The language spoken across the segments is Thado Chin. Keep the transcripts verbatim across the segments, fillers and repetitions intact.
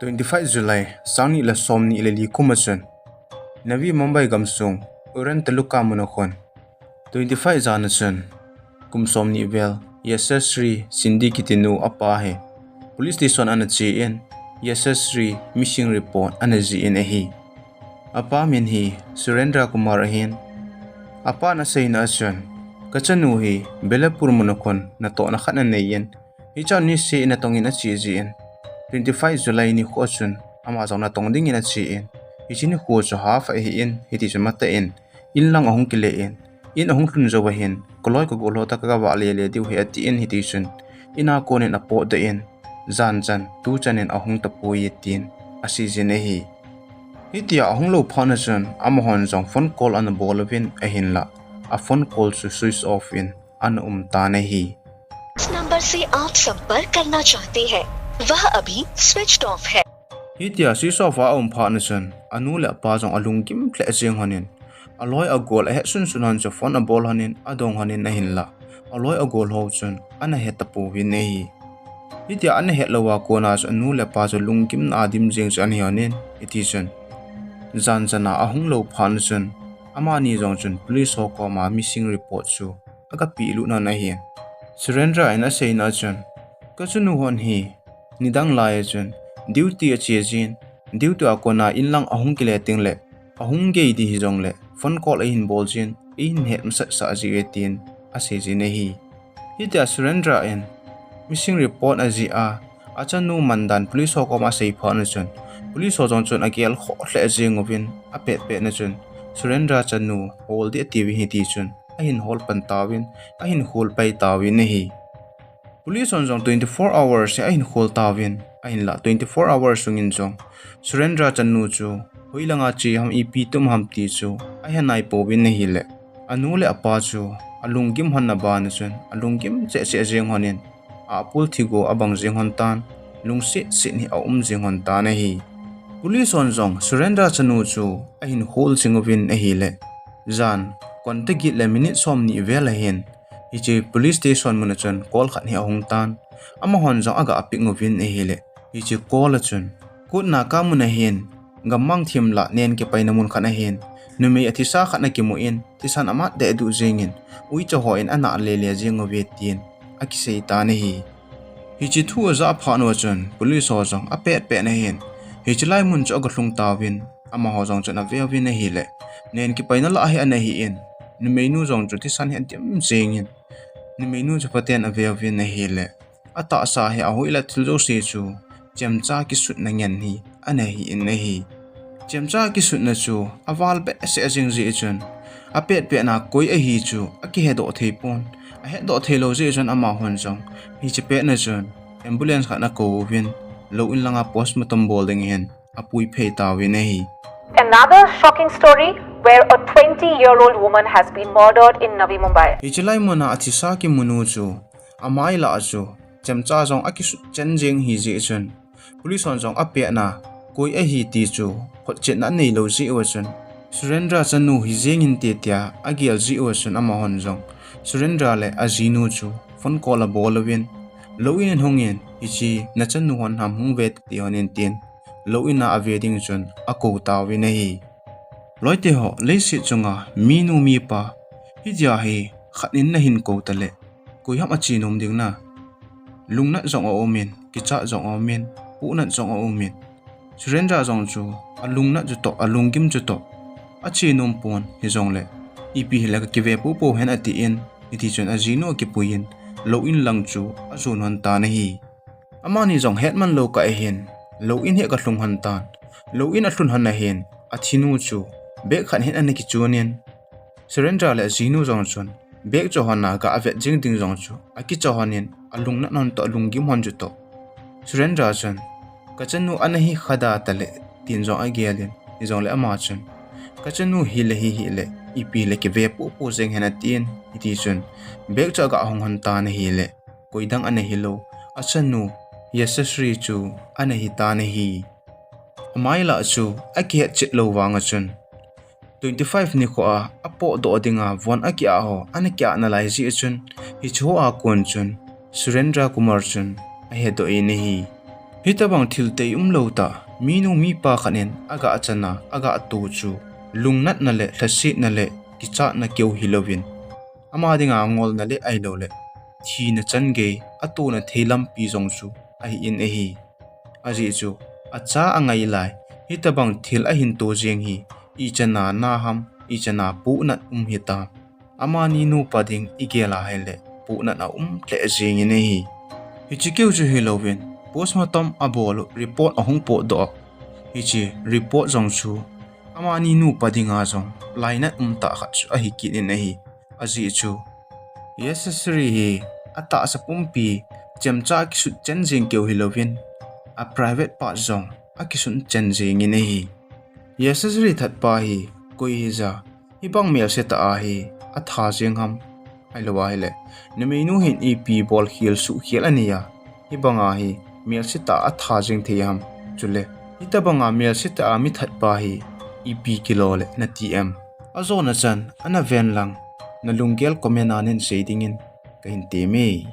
twenty-five July, sangni le somni le li kum a chun Navi Mumbai gamsung Uran Taluka mun a khun twenty-five jan a chun kum somni vel Yashasri Sindhi kitinu apa hi police station ana che in, Yashasri missing report ana jih in ahi. Apa min hi Surendra Kumar ahin. Apan aseina a chun, kachanu hi Belapur mun a khun natohna khat anei in, hichea niseh in atong in ache jin, twenty-five July nikho a chun ama jong natong dingin ache in, hiche nikho chu half ahin, hiti chun matah in inlang ahung kile in, in ahung lhun jou ahin, kaloi kagol ho toh kagavah lele diu ahi atin, hiti chun in a konin apotdoh in, jan chan tuchan in ahung tapoi tin aseijin ahi. Hitia ahung lou phat a chun amahon jong phone call ana bol uvin, ahinla a phone call chu switch off in ana um tan ahi. जिस नंबर से आप संपर्क करना चाहते हैं, वह अभी switched off है। Hitia switch off a aum phat a chun anu le apa jong alunggim lheh jeng lhonin, aloi agol ahet sunsun hon chu phone abol lhonin adong lhonin, ahinla aloi agol ho chun ana he tapouvin ahi. Hitia ana het lou a kona chu anu le apa chu lunggimna a dim jeng chu ana hi lhonin, hiti chun jan chan a ahung lou phat a chun amani jong chun police ho koma missing report chu aga pehlut lhon ahin. Surendra in aseina a chun, kachanu hon hi nidang lai a chun duty ache jin, duty a kona inlang ahung kile tengle ahung gei ding hijongle phone call ahin bol jin, eihin het masat sah jiuve tin aseijin ahi. Hitia Surendra in missing report ajih a, achanu mandan police ho koma asei phat a chun, police ho jong chun agel khoh lheh jeng uvin, apet pet a chun Surendra chanu hol ding atiuvin, hiti chun ahin hol pan tauvin, ahin khol pai tauvin ahi. Police hon jong twenty-four hours hi ahin khol tauvin, ahinla twenty-four hours sungin jong Surendra chanu chu hoilanga che ham, ipi tum ham ti chu ahe nai pouvin ahile, anu le apa chu alunggim lhon na ban a chun alunggim cheh cheh jeng lhonin, apul thigo abang jeng lhon tan, lungset set hi aum jeng lhon tan ahi. Police hon jong Surendra chanu chu ahin khol jing uvin ahile, jan konta get le minute somni vel ahin, hiche police station mun a chun call khat hi ahung tan, amahon jong aga pick uvin ahile, hiche call a chun Kutnaka mun ahin, gammang thim lah nen kipaina mun khat ahin, numei athisa khat ana kimu in, thisan amat deh duh jengin, uicha hon ana lele jeng uve tin akisei tan ahi. Hiche thu ajah phat uva chun police ho jong apet pet ahin, hiche lai mun chu aga lhung tauvin, amaho jong chun ave uvin ahile, nen kipaina lah hi ana hin, numeinu jong chu thisan hi adim jengin, numeinu chu phaten ave uvin ahile, atahsa hi ahoi le thil jouse chu chemcha kisutna ngen hi ana hin ahi. Chemcha kisutna chu aval behseh jeng jeh chun, apet pet na koi ahi chu akihedoh thei pon, ahetdoh theilou jeh chun amahon jong hiche pet na chun ambulance khat ana kou uvin, lou in langa postmortem bol ding hin apui phei tauvin ahi. Another shocking story where a twenty-year-old woman has been murdered in Navi Mumbai. Hiche lai muna athisa kimunu chu amai lah a chu chemcha jong akisut chen jeng ahi jeh chun, police hon jong apet na koi ahi ti chu photchetna aneilou jeh uva chun, Surendra chanu hi jeng inte tia agel jeh uva chun amahon jong Surendra le ajinu chu phone call abol uvin, lou in in hungin, hiche nachanu hon ham hung ve tati hon in tin, lou in a ave ding chun akou tauvin ahi. Loite ho, leiset chunga minu mipa hitia hi khat in nahin kou tale, koi ham ache nom ding na. Lungnat jong aumin, kichat jong aumin, pohnat jong aumin, Surendra jong chu alungnat chu toh, alunggim chu toh, ache nom pon, hijongle ipi hile kakive popo hen atin, hiti chun ajinu akipuiyin, lou in lang chu ajon lhon tan ahi. Amani jong hetman lou kah ahin, lou in hi aga lhung lhon tan, lou in alhun lhon ahin, athinu chu bag khat hin ana kichonin, Surendra le ajinu jong chun bag chu hon a aga vet jing ding jong chu akicho lhonin, alungnat lhon toh, alunggim lhon chu toh, Surendra chun, kachanu ana hi khada tale, tin jong agelin, hijongle ama chun, kachanu hile hi hile, ipi hile kive popo jeng hen atin, hiti chun bag chu aga hong lhon tan ahile, koidang ana hilou, achanu Yashasri chu ana hi tan ahi. Amai lah chu akihet chet lou vanga chun, twenty five nikho a apotdoh dinga von aki-ah ho ana ki-ah nalai jeh chun, hiche ho a kon chun Surendra Kumar chun ahedoh in ahi. Hitabang thil tei umlou tah, minu mipa khat in aga chana, aga to chu, lungnatna le lhasetna le kichatna keu hilouvin, ama dinga ngolna le ahilouleh thina changei, atona thei lampi jong chu ahin ahi. Ajeh chu, acha angai lai, hitabang thil ahin to jeng hi, ichana na ham, ichana puhnat um hitam. Amani nupa ding igel a ahile, puhnat aum lheh jengin ahi. Hiche keu chu hilouvin, postmortem abol u report ahung potdoh a. Hiche report jong chu, amani nupa dinga jong lainat umtah khat chu ahi kit in ahi. Ajeh chu, Yashasri hi atahsa pumpi chemcha akisut chen jeng keu hilouvin, a private part jong akisut chen jengin ahi. Yashasri thatpa hi koi hija, hibang melse tah a hi atha jeng ham? Ahilou ahile, numeinu hin ipi bolkhel suhkhel anei a, hibanga hi melse tah a atha jeng thei ham? Chule, hitabanga melse tah a mi thatpa hi ipi kilo le nati em? Ajona chan ana ven lang, nalunggel comment a neinsei dingin kahin temme.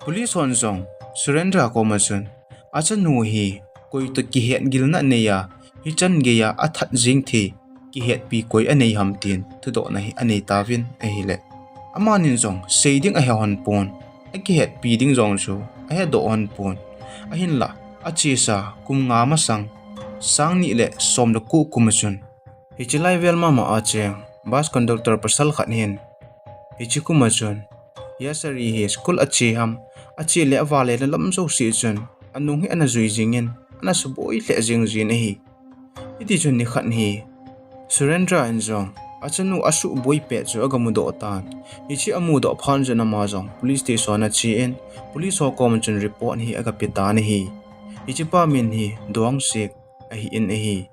Police hon jong Surendra koma chun, achanu hi koi toh kihetgilna anei a, hichan geiya athat jeng thei kihetpi koi anei ham tin thudohna hi anei tauvin ahile, amanin jong sei ding ahe lhon pon, akihetpi ding jong chu ahedoh lhon pon. Ahinla, achesa kum nga masang, sang ni le som le ko kum a chun, hiche lai vel mama a cheng bus conductor pasal khat hin, hiche kum a chun, Yashasri hi school ache ham, ache le avale na lam jouse chun, anung hi ana jui jingin, ana suboi lheh jeng jin ahi. Hitichun nikhat hi, Surendra in jong achanu asuhboi pet chu aga mudoh tan. Hiche amudoh phat chun ama jong police station achen, police ho koma chun report hi aga pe tan ahi. Hichepa min hi Daungsik ahin ahi.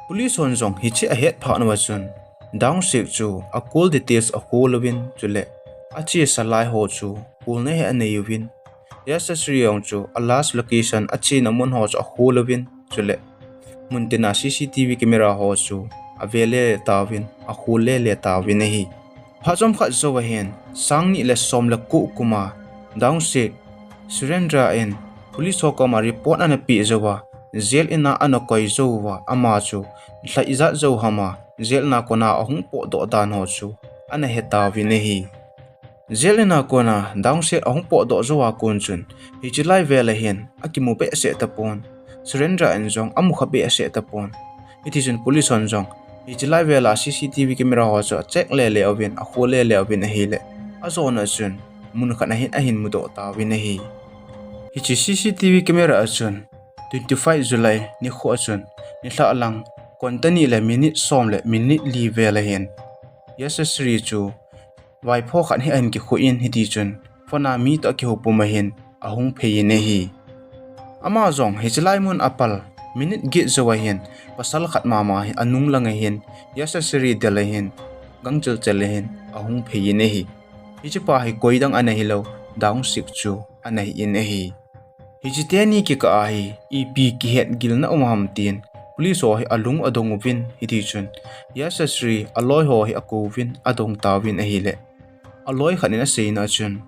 Police hon jong hiche ahet phat uva chun, Daungsik chu a call details akhol uvin, chule achesa lai ho chu kholna hi anei uvin, Yashasri jong chu a last location achena mun ho chu akhol uvin, chule muntina C C T V camera ho chu ave le tauvin, akhol le le tauvin ahi. Phat chomkhat jouva hin, sang ni le som le ko kum a, Daungsik, Surendra in police ho koma report ana peh jouva, jail in a ana koi jouva, ama chu lha ijat jou hama jail in a kona ahung potdoh dan ho chu ana he tauvin ahi. Jail in a kona Daungsik ahung potdoh jouva kon chun, hiche lai vel a hin akimu behseh tapon, Surendra in jong amukha behseh tapon. Hitichun police hon jong hiche lai vel a C C T V camera ho chu acheck le le uvin, akhol le le uvin ahile, ajona chun mun khat a hin ahin mudoh tauvin ahi. Hiche C C T V camera a chun, twenty five July nikho a chun, nilhah lang konta ni le minute som le minute li vel a hin, Yashasri chu vaipho khat hi ahin kikhu in, hitichun phone a mi toh akihou pum a hin ahung phei in ahi. Ama jong hiche lai mun apal minute get jouva hin, pasal khat mama hi anung lang a hin, Yashasri del a hin, gangchel chel a hin ahung phei in ahi. Hichepa hi koidang ana hilou, Daungsik chu ana hin ahi. Hiche teni kikah a hi ipi kihetgilna um ham tin police ho hi alung adong uvin, hitichun Yashasri aloi ho hi akouvin adong tauvin ahile, aloi khat in aseina a chun,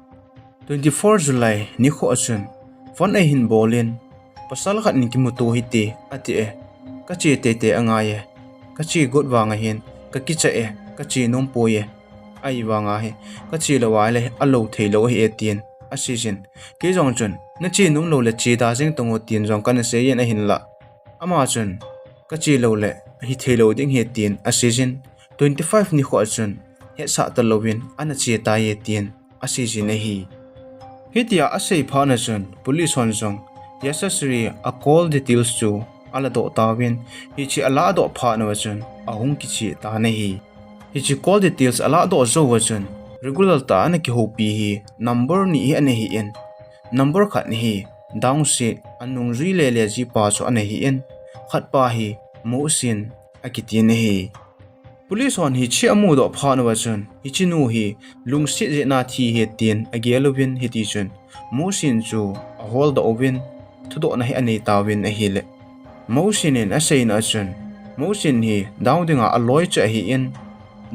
twenty four July nikho a chun phone ahin bol in, pasal khat in kimuto hite ati e, kache teitei angai e, kache got vang a hin kakicha e, kache nompoi e, ahivanga hi kache lou a le alou theilou ahi e tin aseijin. Kei jong chun, nache nomlou le che da jeng tango tin jong kana seijin ahinla, ama chun, kache lou le hitheilou ding ahi tin aseijin. Twenty five nikho a chun hetsah talouvin ana che tai e tin aseijin ahi. Hitia asei phat na chun police hon jong Yashasri a call details chu aladoh tauvin, hiche aladoh phat nauva chun ahung kicheh tan ahi. Hiche call details aladoh jouva chun regular tah a ana kihoupi hi number ni hi ana hin, number khat hi Daungsik anungjui lele jipa chu ana hin, khatpa hi Mohsin akitin ahi. Police hon hiche amudoh phat nauva chun hiche nu hi lungset jeh a thi ahi tin agel uvin, hitichun Mohsin chu aholdoh uvin thudohna hi anei tauvin ahile, Mohsin in aseina a chun, Mohsin hi Daung dinga aloi chu ahin,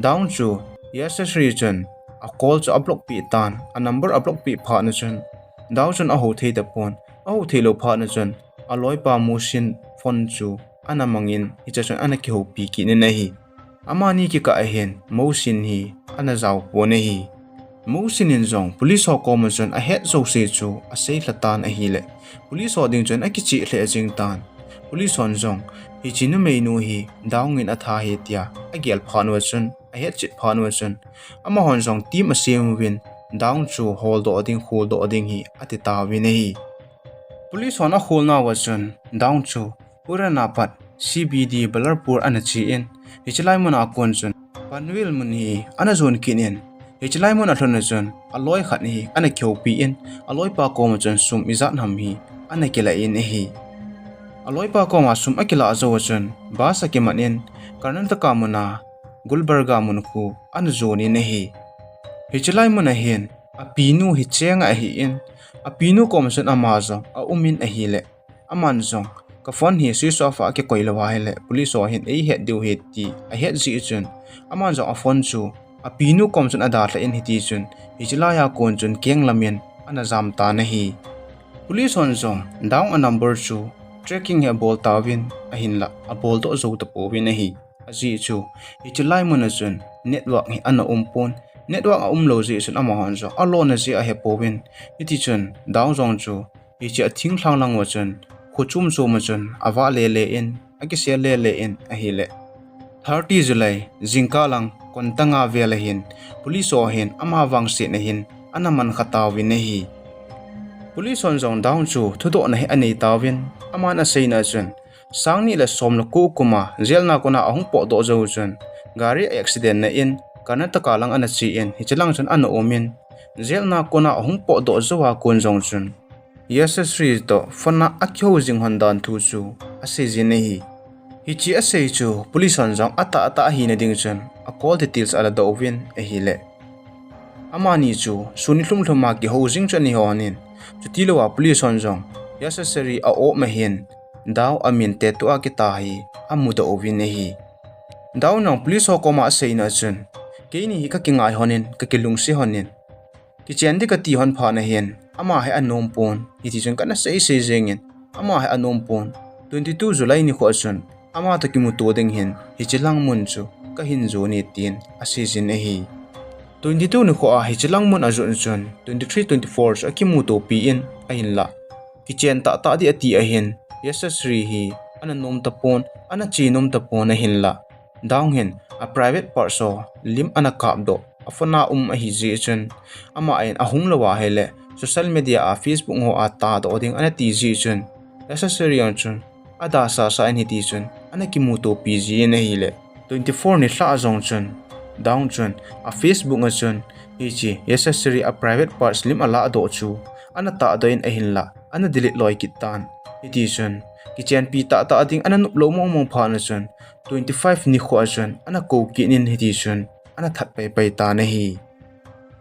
Daung chu Yashasri chun a call chu ablock peh tan, a number ablock peh phat na chun Daung chun ahou thei tapon, ahou theilou phat na chun aloipa Musin phone chu ana mangin, hiche chun ana kihoupi kit in ahi. Amani kikah ahin Musin hi ana jaopon ahi. Musin in jong police ho koma chun ahet jouse chu aseilha tan ahile, police ho ding chun akichih lheh jeng tan. Police hon jong hiche numeinu hi Daung in atha ahi tia agel phat uva chun, ahetchet phat uva chun, amahon jong team asem uvin, Daung chu holdoh ding, kholdoh ding hi ati tauvin ahi. Police hon akholnauva chun, Daung chu Purana pat C B D Ballarpur ana chen, hiche lai muna kon chun Panvel mun hi ana jon kit in, hiche lai mun alhun a chun aloi khat hi ana kihoupi in, aloipa koma chun sum ijat ham hi ana kilah in ahi. Aloipa koma sum akilah jou a chun bus akiman in, Karnataka muna Gulbarga mun khu ana jon in ahi. Hiche lai mun ahin apinu hi chenga ahin, apinu koma chun ama jong aumin ahile, aman jong ka phone hi switch off a akikoi lou ahile police ho hin eihet diu ahi ti ahet jeh chun, aman jong aphone chu apinu koma chun adalhah in, hitichun hiche laiya kon chun kenglam in ana jam tan ahi. Police hon jong Daung a number chu tracking hi abol tauvin ahinla, aboldoh jou tapouvin ahi. Ajeh chu hiche lai muna chun network hi ana umpon, network aumlou jeh chun amahon jong alona jeh ahepouvin, hitichun Daung jong chu hiche athinglhang lang uva chun kho chom chom a chun avah lele in, akisel lele in ahile, thirty July jingkah lang kon tanga vel ahin police ho hin ama vangsetna hin ana mankha tauvin ahi. Police hon jong Daung chu thudohna hi anei tauvin, aman aseina chun, sang ni le som le ko kum a jail na kona ahung potdoh jou chun gari accident na in Karnataka lang ana chen, hiche lang chun ana umin, jail na kona ahung potdoh jou a kon jong chun Yashasri toh phone a akihou jing lhon dan thu chu aseijin ahi. Hiche asei chu police hon jong atahtah ahina ding chun a call details aladoh uvin ahile, amani chu sun ni lhum lhum a kihou jing chu ana hi lhonin, chutilouva police hon jong Yashasri a-op ma hin Daung amin tattoo a kitah hi amudoh uvin ahi. Daung in jong police ho koma aseina chun, keini hi kakingai lhonin, kakilungset lhonin, kichen ding kati lhon phat na hin ama hi anompon, hitichun kana seisei jengin, ama hi anompon, twenty two July nikho a chun ama toh kimuto ding hin hiche lang mun chu kahin jon e tin aseijin ahi. Twenty two nikho a hiche lang mun ajon chun twenty three, twenty four chu akimutopi in ahinla, kichen tahtah ding ati ahin Yashasri hi ana nom tapon, ana che nom tapon ahinla, Daung hin a private part ho lim ana kapdoh, a phone a um ahijeh chun, aman ahung louva ahile social media a, Facebook ho a tahdoh ding ana ti jeh chun, Yashasri jong chun adasasa in, hitichun ana kimutopi jin ahile, twenty four nilhah jong chun Daung chun a Facebook a chun hiche Yashasri a private parts lim alahdoh chu ana tahdoh in ahinla, ana delete loi kit tan. Hitichun kichenpi tahtah ding ana noplou mong mong phat na chun twenty five nikho a chun ana kou kit in, hitichun ana that paipai tan ahi.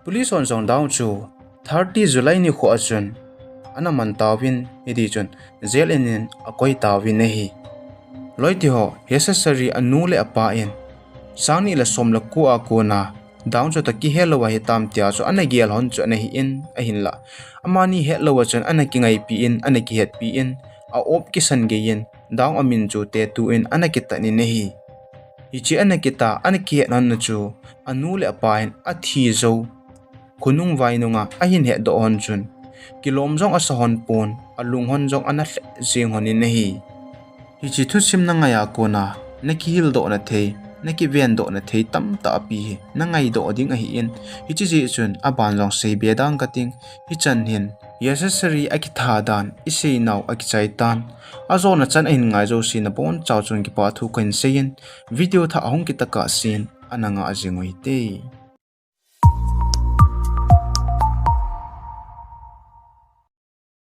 Police hon jong Daung chu thirty July nikho a chun ana man tauvin, hitichun jail in in akoi tauvin ahi. Loiteho, Yashasri anu le apa in sang ni le som le ko a kona Daung chu toh kihe lou ahitam tia chu ana gel lhon chu ana hin ahinla, amani hetlou a chun ana kingaipi in, ana kihetpi in, a-op kisan gei in Daung amin chu tattoo in ana kitan in ahi. Hiche ana kitah, ana kihet lhon na chu anu le apa hin athi jou, khonung vainunga ahin hetdoh lhon chun, kilom jong asa lhon pon, alung lhon jong ana lheh jeng lhonin ahi. Hiche thusim na ngai a kona nakihildoh na thei, nakivendoh na thei tamtah pi hi nangaidoh ding ahin, hiche jeh chun aban jong seibe dang kating, hichan hin Yashasri akitha dan iseinau akichai tan. Ajona chan ahin ngai jouse nabonchauva chun kipa thu kahin seiyin, video thah ahung kit tokah sen ana ngah jing uvin te.